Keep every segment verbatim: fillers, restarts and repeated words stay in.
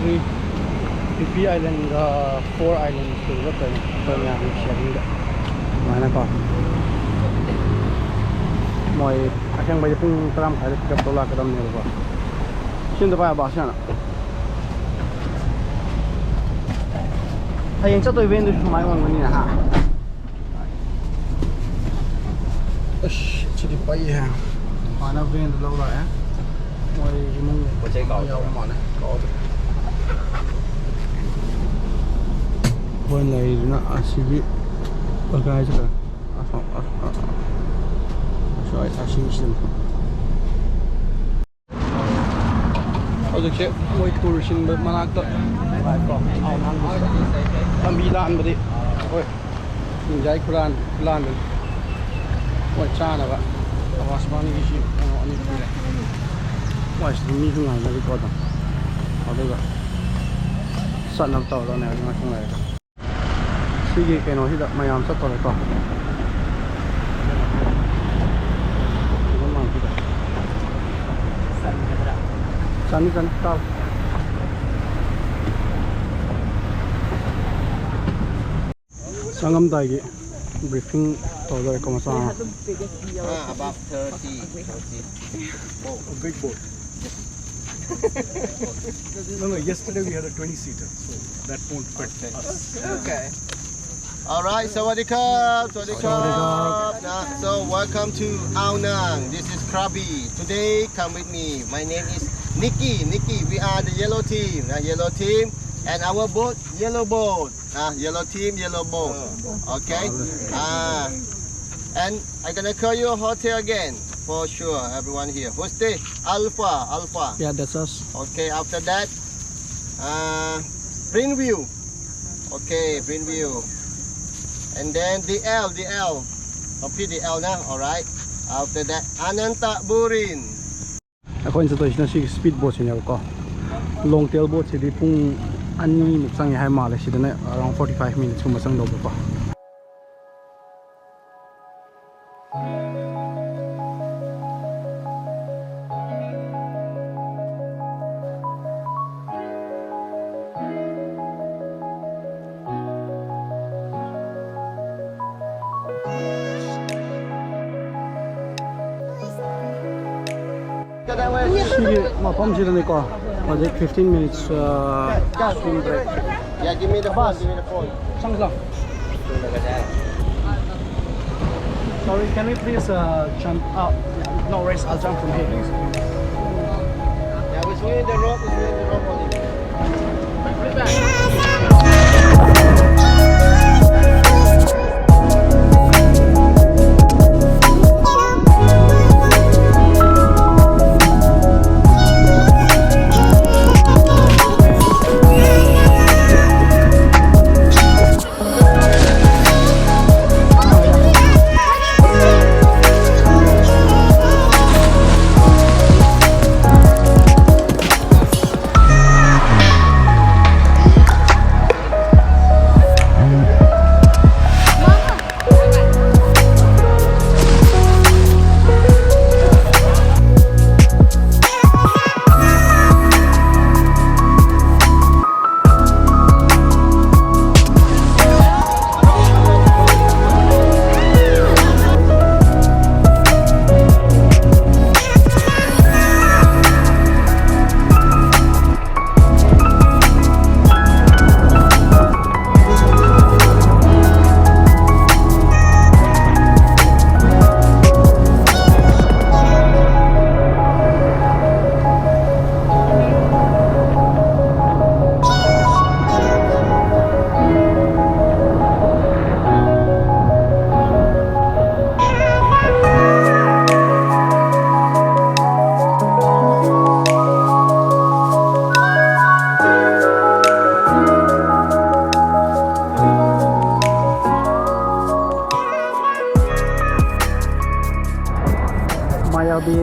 Phi Phi Islandꯒ Four Islandsꯀꯗꯨꯒ ꯀꯩꯅꯣ ꯑꯩꯈꯣꯏ ꯃꯌꯥꯝꯒꯤ sharingꯗ ꯑꯗꯨꯃꯥꯏꯅꯀꯣ꯫ ꯃꯣꯏ ꯑꯁꯦꯡꯕꯩꯗꯤ ꯄꯨꯡ ꯇꯔꯥ ꯃꯈꯥꯏꯗ pick up ꯇꯧ ꯂꯥꯛꯀꯗꯕꯅꯦꯕꯀꯣ꯫ ꯁꯤ ꯑꯝꯇ ꯄꯥꯏꯌꯣ ꯕꯥ, ꯁꯤ ꯍꯥꯟꯅ꯫ ꯍꯌꯦꯡ ꯆꯠꯇꯣꯏ vanꯗꯨꯁꯨ ꯁꯨꯃꯥꯏꯅ ꯑꯣꯏꯔꯝꯒꯅꯤꯅꯦ, ꯍꯥ? ꯑꯁ, ꯁꯤꯗꯤ ꯄꯩꯍꯦ꯫ ꯃꯥꯅ vanꯗꯨ ꯂꯧ ꯂꯥꯛꯑꯦ꯫ ꯃꯣꯏ ꯏꯃꯨꯡ ꯄꯣꯠ ꯆꯩ ꯀꯥꯎꯗꯕ ꯌꯥꯎꯕ ꯃꯥꯜꯂꯦ꯫ ꯀꯥꯎꯗꯦ꯫ ꯑꯩꯈꯣꯏ ꯂꯩꯔꯤꯗꯨꯅ ꯑꯁꯤꯒꯤ ꯂꯩꯀꯥꯏꯁꯤꯗ꯫ ꯑꯁ, ꯑꯁ, ꯑꯁ, ꯑꯁ, ꯑꯁ, ꯑꯁꯤꯒꯤꯁꯤꯗ꯫ ꯍꯧꯖꯤꯛꯁꯦ ꯃꯣꯏ tour ꯁꯤꯟꯕ ꯃꯅꯥꯛꯇ ꯂꯝꯕꯤ ꯂꯥꯟꯕꯗꯤ ꯍꯣꯏ ꯆꯤꯡꯖꯥꯏ ꯈꯨꯂꯥꯟ ꯈꯨꯂꯥꯟꯕꯅꯤ꯫ ꯃꯣꯏ ꯆꯥꯅꯕ ꯑꯋꯥꯁꯕꯥꯅꯤꯒꯤꯁꯤ ꯀꯩꯅꯣ ꯑꯅꯤ ꯄꯤꯔꯦ꯫ ꯃꯣꯏꯁꯤꯗꯤ ꯃꯤꯁꯨ ꯉꯥꯏꯅꯔꯤꯀꯣ ꯑꯗꯨꯝ꯫ ꯑꯗꯨꯒ ꯆꯠꯅꯕ ꯇꯧꯔꯗꯧꯅꯦ ꯍꯧꯖꯤꯛ ꯉꯥꯛꯇꯪ ꯂꯩꯔꯒ꯫ ꯁꯤꯒꯤ ꯀꯩꯅꯣꯁꯤꯗ ꯃꯌꯥꯝ ꯆꯠꯇꯣꯔꯦꯀꯣ꯫ ꯆꯥꯅꯤ, ꯆꯥꯅꯤ, ꯇꯥꯎ꯫ ꯆꯪꯉꯝꯗꯥꯏꯒꯤ briefing ꯇꯧꯗꯣꯔꯦꯀꯣ ꯃꯆꯥ ꯑꯃ꯫ Ah, about thirty, thirty. Oh, a big boat. No, no, yesterday we had a twenty seater, so that won't fit us. Okay. All right, sawadee krap, sawadee krap. Nah, so welcome to Ao Nang. This is Krabi. Today, come with me. My name is Nikki. Nikki, we are the yellow team. Uh, yellow team, and our boat, yellow boat. Uh, yellow team, yellow boat. Okay. Uh, and I'm gonna call you hotel again for sure. Everyone here. Hostel Alpha, Alpha. Yeah, that's us. Okay. After that, uh, Greenview. Okay, Greenview. And then D L, D L. Complete D L now, alright. After that, Anantapurin. ꯑꯩꯈꯣꯏꯅ ꯆꯠꯇꯣꯏꯁꯤꯅ ꯁꯤꯒꯤ speed boatꯁꯤꯅꯦꯕꯀꯣ꯫ Long tail boatꯁꯤꯗꯤ ꯄꯨꯡ ꯑꯅꯤꯃꯨꯛ ꯆꯪꯉꯦ ꯍꯥꯏ ꯃꯥꯜꯂꯦ꯫ ꯁꯤꯗꯅ around forty five minutesꯀꯨꯝꯕ ꯆꯪꯗꯧꯕꯀꯣ꯫ ꯁꯤꯒꯤ ꯃꯐꯝꯁꯤꯗꯅꯤꯀꯣ, ꯍꯧꯖꯤꯛ fifteen minutes, uh, swim break. Yeah, give me the phone, give me the phone. Sorry, can we please, uh, jump up? Yeah, no worries, I'll jump from here. Yeah, we're swinging the rope, we're swinging the rope on it. ꯃꯥꯌꯥꯕꯤ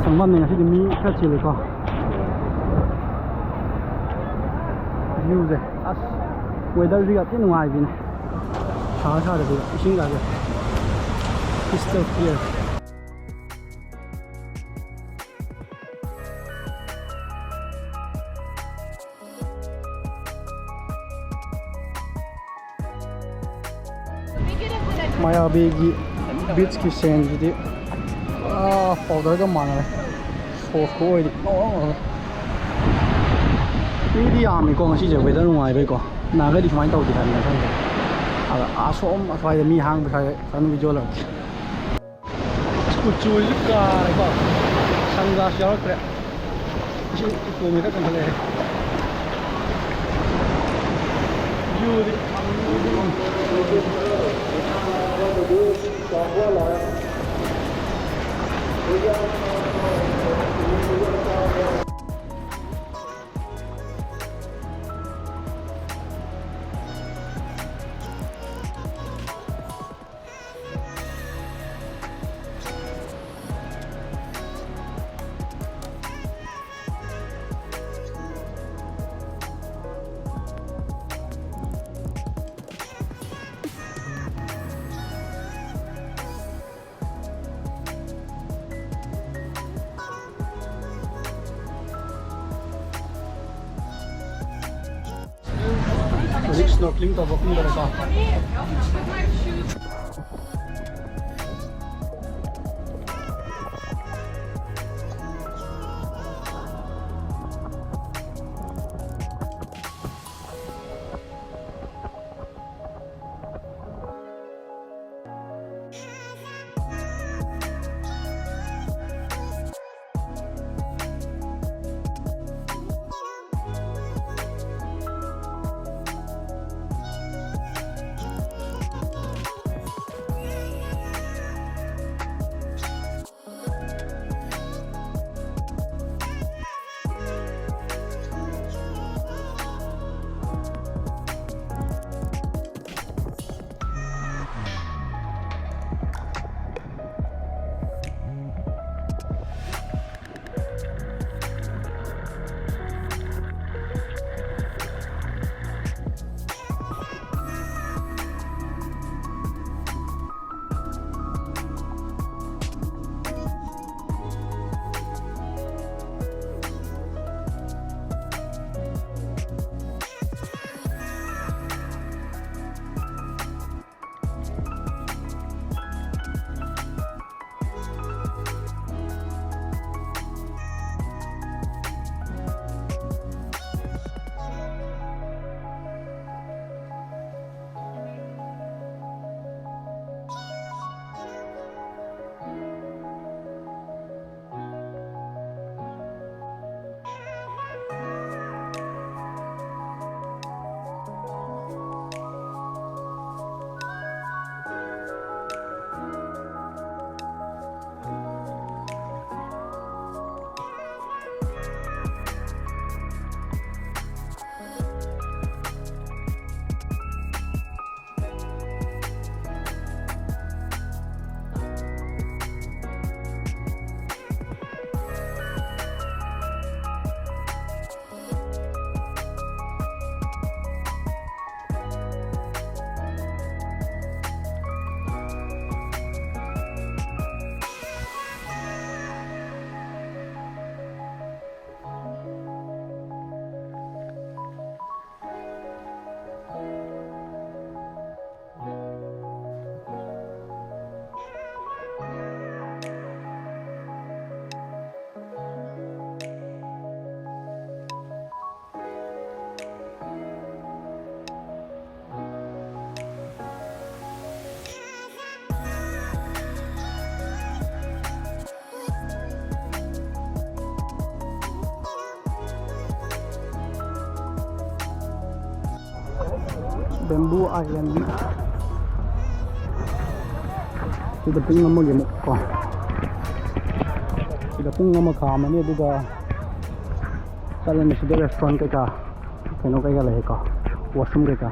ꯁꯪꯐꯝꯅꯦ꯫ ꯉꯁꯤꯗꯤ ꯃꯤ ꯈꯔ ꯆꯤꯜꯂꯤꯀꯣ꯫ Viewꯁꯦ ꯑꯁ, weatherꯁꯤꯒ ꯊꯤ ꯅꯨꯡꯉꯥꯏꯕꯤꯅꯦ꯫ ꯁꯥ ꯁꯥꯗꯕꯤꯗ ꯏꯁꯤꯡꯒꯁꯦ crystal clear꯫ ꯃꯥꯌꯥꯕꯤꯒꯤ beachꯀꯤ sceneꯁꯤꯗꯤ ꯄꯨꯔꯥ ꯄꯥꯎꯗꯔꯒ ꯃꯥꯟꯅꯔꯦ꯫ Sauce ꯈꯨꯑꯣꯏꯗꯤ ꯉꯧꯔꯣꯛ ꯉꯧꯔꯦ꯫ ꯃꯤꯗꯤ ꯌꯥꯝꯃꯤꯀꯣ ꯉꯁꯤꯁꯦ, ꯋꯦꯗꯔ ꯅꯨꯡꯉꯥꯏꯕꯩꯀꯣ꯫ ꯅꯍꯥꯟꯈꯩꯗꯤ ꯁꯨꯃꯥꯏꯅ ꯇꯧꯗꯦ ꯍꯥꯏꯕꯅꯤꯅ ꯈꯪꯗꯦ꯫ ꯑꯗ ꯑꯁꯣꯝ ꯑꯁ꯭ꯋꯥꯏꯗ ꯃꯤ ꯍꯥꯡꯕ ꯁ꯭ꯋꯥꯏꯗ ꯐꯖꯅ ꯚꯤꯗꯤꯑꯣ ꯂꯧꯔꯛꯀꯦ꯫ ꯀꯨꯆꯨꯁꯨ ꯀꯥꯔꯦꯀꯣ꯫ ꯁꯟ ꯒ꯭ꯂꯥꯁ ꯌꯥꯎꯔꯛꯇ꯭ꯔꯦ꯫ ꯏꯁꯤꯡ ꯏꯄꯣꯝꯁꯦ ꯈꯔ ꯀꯟꯈꯠꯂꯛꯑꯦ꯫ ꯚ꯭ꯌꯨꯗꯤ ꯍꯧꯖꯤꯛ ꯁ꯭ꯅꯣꯔꯀ꯭ꯂꯤꯡ ꯇꯧꯕ ꯀꯨꯝꯗꯧꯔꯦꯀꯣ꯫ Bamboo Island. ꯁꯤꯗ ꯄꯨꯡ ꯑꯃꯒꯤ ꯑꯃꯨꯛ ꯀꯣ, ꯁꯤꯗ ꯄꯨꯡ ꯑꯃ ꯈꯥꯝꯃꯅꯤ, ꯑꯗꯨꯒ ꯆꯠꯂꯅꯤ꯫ ꯁꯤꯗ restaurant ꯀꯩꯀꯥ, ꯀꯩꯅꯣ ꯀꯩꯀꯥ ꯂꯩꯀꯣ, washroom ꯀꯩꯀꯥ꯫